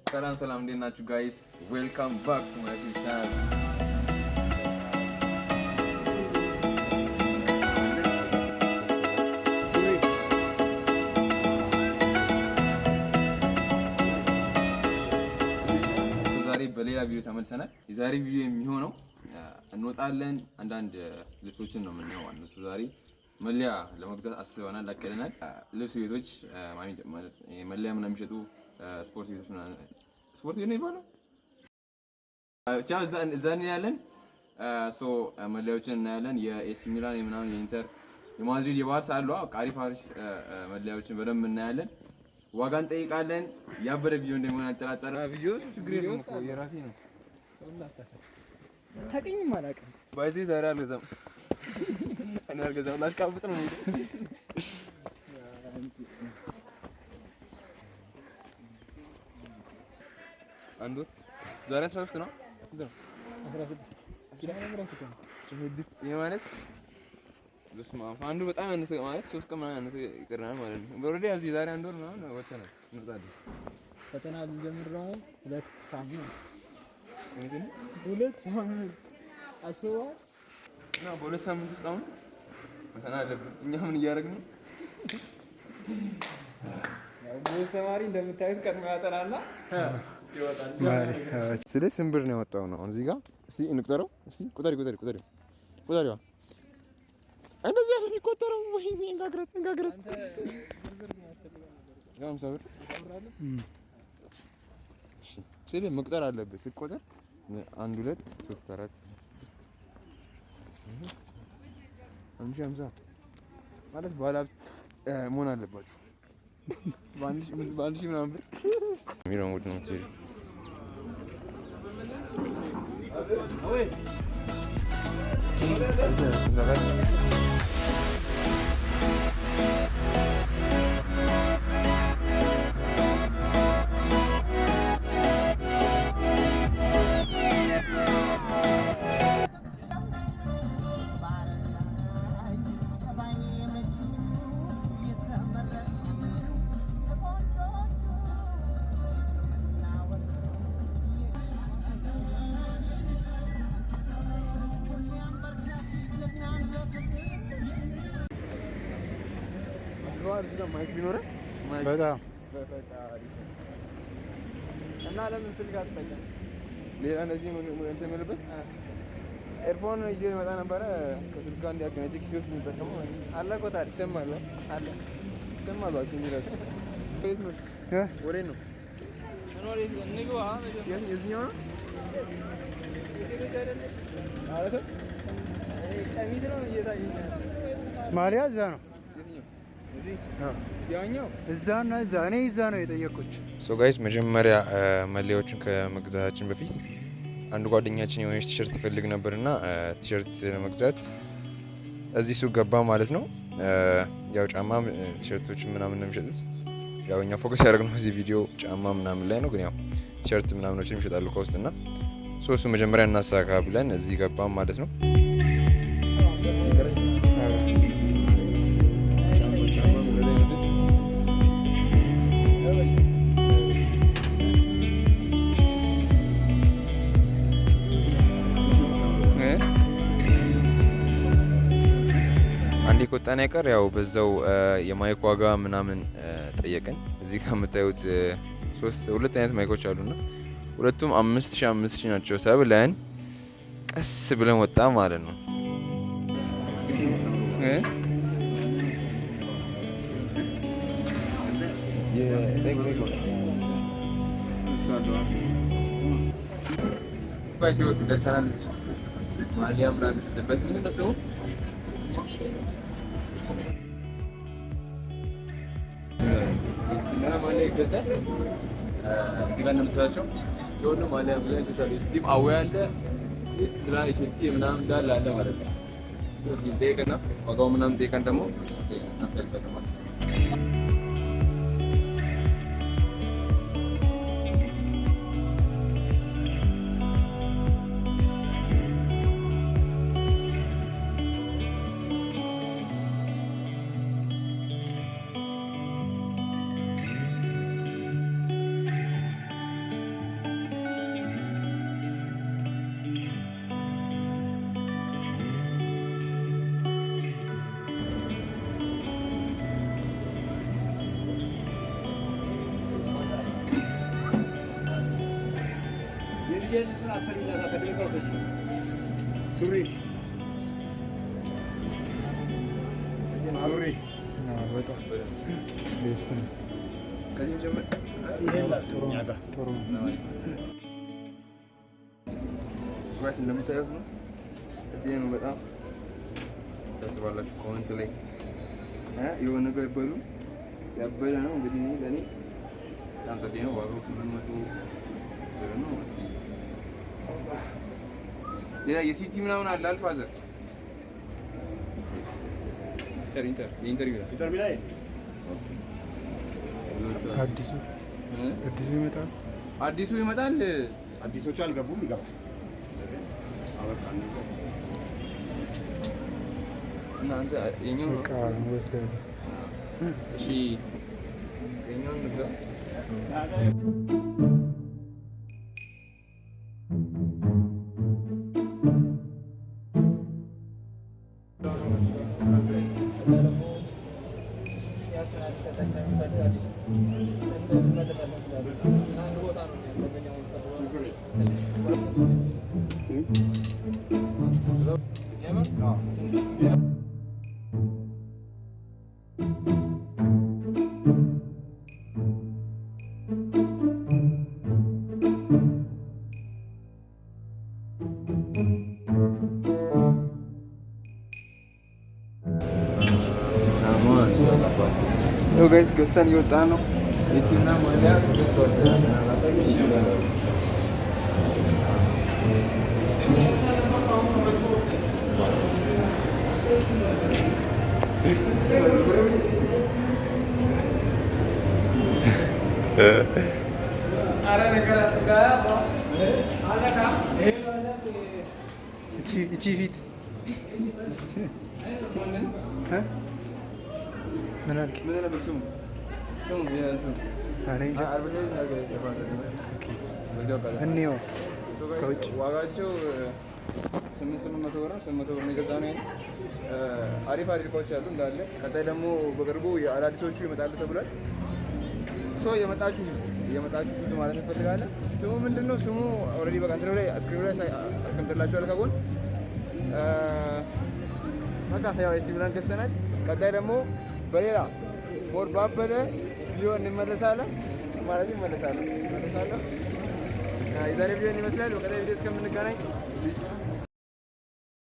ሰላም ሰላም፣ እንዴት ናችሁ guys? Welcome back to my YouTube channel። ዛሬ በሌላ ቪዲዮ ተመልሰናል። የዛሬ ቪዲዮ የሚሆነው እንወጣለን፣ አንዳንድ ልብሶችን ነው የምናየው ማለት ነው። ዛሬ መለያ ለመግዛት አስበናል፣ አቅደናል። ልብስ ቤቶች መለያ ምናምን የሚሸጡ ስፖርት ቤቶች፣ ስፖርት ቤት ነው ይባላል። ብቻ እዛ እንሄዳለን። So መለያዎችን እናያለን። የኤሲ ሚላን የምናምን፣ የኢንተር፣ የማድሪድ፣ የባርሳ አሉ። አሪፍ አሪፍ መለያዎችን በደንብ እናያለን። ዋጋ እንጠይቃለን። ያበደ ቪዲዮ እንደሚሆን አልጠራጠርም። ቪዲዮ ችግር የለውም እኮ የራሴ ነው። ታውቅኝም አላውቅም። ባይዜ ዛሬ አልገዛም፣ እኔ አልገዛም። ላሽቃብጥ ነው። አንድ ወር ዛሬ 13 ነው። 16 ኪዳነ ምሕረት እኮ ነው። ይሄ ማለት በስመ አብ አንዱ በጣም ያነሰ ማለት 3 ቀን ምናምን ያነሰ ይቀረናል ማለት ነው። Already እዚህ ዛሬ አንድ ወር ምናምን ወጥተናል፣ እንወጣለን። ፈተና ልንጀምር ነው። 2 ሳምንት፣ 2 ሳምንት አስበዋል። እና በ2 ሳምንት ውስጥ አሁን ፈተና አለብን። እኛ ምን እያደረግን ነው? ጎበዝ ተማሪ እንደምታዩት ቀድሞ ያጠናና ይወጣል። ስለ ስንት ብር ነው ያወጣው ነው? አሁን እዚህ ጋር እስቲ እንቁጠረው። እስቲ ቁጠሪ ቁጠሪ ቁጠሪ ቁጠሪዋ። እንደዚህ ያለ የሚቆጠረው ወይ እንጋግረስ እንጋግረስ 50 ብር። እሺ ስለ መቁጠር አለብህ። ስትቆጥር አንድ፣ ሁለት፣ ሶስት፣ አራት፣ 1,050 ማለት ባለሀብት መሆን አለባችሁ። በ1,000 ምናምን ብር የሚለውን ውድ ነው የምትሄጂው። Mic ቢኖረን በጣም እና ለምን ስልክ አትጠቀም? ሌላ እንደዚህ እንትን የምልበት earphone ይዤ እመጣ ነበረ። ከስልክ ጋር እንዲያገናኝ ኪሴ ውስጥ የሚጠቀመው አለ እኮ ታዲያ። ይሰማል አለ። ይሰማል። እባክህ እንጂ እራሱ ወዴት ነው? ወዴት ነው? እንግባ መጀመሪያ። የትኛው ነው? የሴቶች አይደለም? ማለትም ቀሚስ ነው እየታየኝ ያለው። ማሊያ እዛ ነው። የትኛው? እዚህ ያኛው። እዛና እዛ፣ እኔ እዛ ነው የጠየቅኩት። So guys፣ መጀመሪያ መለያዎችን ከመግዛታችን በፊት አንዱ ጓደኛችን የሆነች ቲሸርት ይፈልግ ነበር እና ቲሸርት ለመግዛት እዚህ ሱቅ ገባ ማለት ነው። ያው ጫማ ቲሸርቶችን ምናምን ነው የሚሸጡት። ያው እኛ focus ያደረግነው እዚህ ቪዲዮ ጫማ ምናምን ላይ ነው፣ ግን ያው ቲሸርት ምናምኖችን ይሸጣሉ ከውስጥ እና so እሱ መጀመሪያ እናሳካ ብለን እዚህ ገባ ማለት ነው። አንዴ ከወጣን አይቀር ያው በዛው የ mic ዋጋ ምናምን ጠየቅን። እዚህ ጋር የምታዩት ሶስት ሁለት አይነት mic ኦች አሉና ሁለቱም 5,000 5,000 ናቸው ተብለን ቀስ ብለን ወጣ ማለት ነው። ደርሰናል። ማሊያ ምናምን የሚሸጥበት ምንድን ነው ስሙ? ኤሲ ሚላን ማሊያ ይገዛል። እዚህ ጋር እንደምታያቸው የሁሉ ማሊያ ብዙ አይነቶች አሉ። team away አለ፣ ኤሲ ሚላን፣ የቼልሲ ምናምን እንዳለ አለ ማለት ነው። እዚህ ጠይቀና ዋጋው ምናምን ጠይቀን ደግሞ እናሳያቸዋለን ማለት ነው። ሱሪ ሱሪ በጣም best ነው። ጥሩ ነው፣ ጥሩ ነው። Guys እንደምታዩት ነው። እዚህ ነው በጣም ታስባላችሁ። Comment ላይ የሆነ ነገር በሉ። ያበደ ነው እንግዲህ እኔ ለእኔ በጣም ጸዴ ነው። ዋጋው 800 ብር ነው። እስቲ ሌላ የሲቲ ምናምን አለ አልፋዘር ኢንተር የኢንተር ይላል። ኢንተር ሚላን። አዲሱ አዲሱ ይመጣል። አዲሱ ይመጣል። አዲሶቹ አልገቡም፣ ይገባል። እናንተ የኛው በቃ ወስዳለሁ። እሺ የኛውን እንግዛ። ደግሞ የአርሰናል ተጫዋች ታይሞታል አዲሱ እንመለሳለን ስላለ እና አንድ ቦታ ነው ደንበኛ መሆን ትንሽ የምር ትንሽ ያው guys ገዝተን እየወጣን ነው። የሲና ማሊያ ገዝተዋል። ላሳየሽ። እቺ ፊት እ? ምን አልክ? ምን ነበር ስሙ? ስሙ የእንትኑ እኔ እንጃ። Advertise አድርገህ እንየው ከውጭ። ዋጋቸው 800 ብር ነው። 800 ብር ነው የገዛነው። ይሄን አሪፍ አሪፍ እቃዎች አሉ እንዳለ። ቀጣይ ደግሞ በቅርቡ የአዳዲሶቹ ይመጣሉ ተብሏል። So እየመጣችሁ እየመጣችሁ ብዙ ማለት እንፈልጋለን። ስሙ ምንድን ነው? ስሙ already በቃ እንትኑ ላይ screen ኑ ላይ አስቀምጥላችኋል ከጎን። በቃ ያው ኤሲ ሚላን ገዝተናል። ቀጣይ ደግሞ በሌላ more ባበደ ቪዲዮ እንመለሳለን ማለት ይመለሳለሁ እመለሳለሁ። የዛሬ ቪዲዮ ይመስላል። በቀጣይ ቪዲዮ እስከምንገናኝ peace.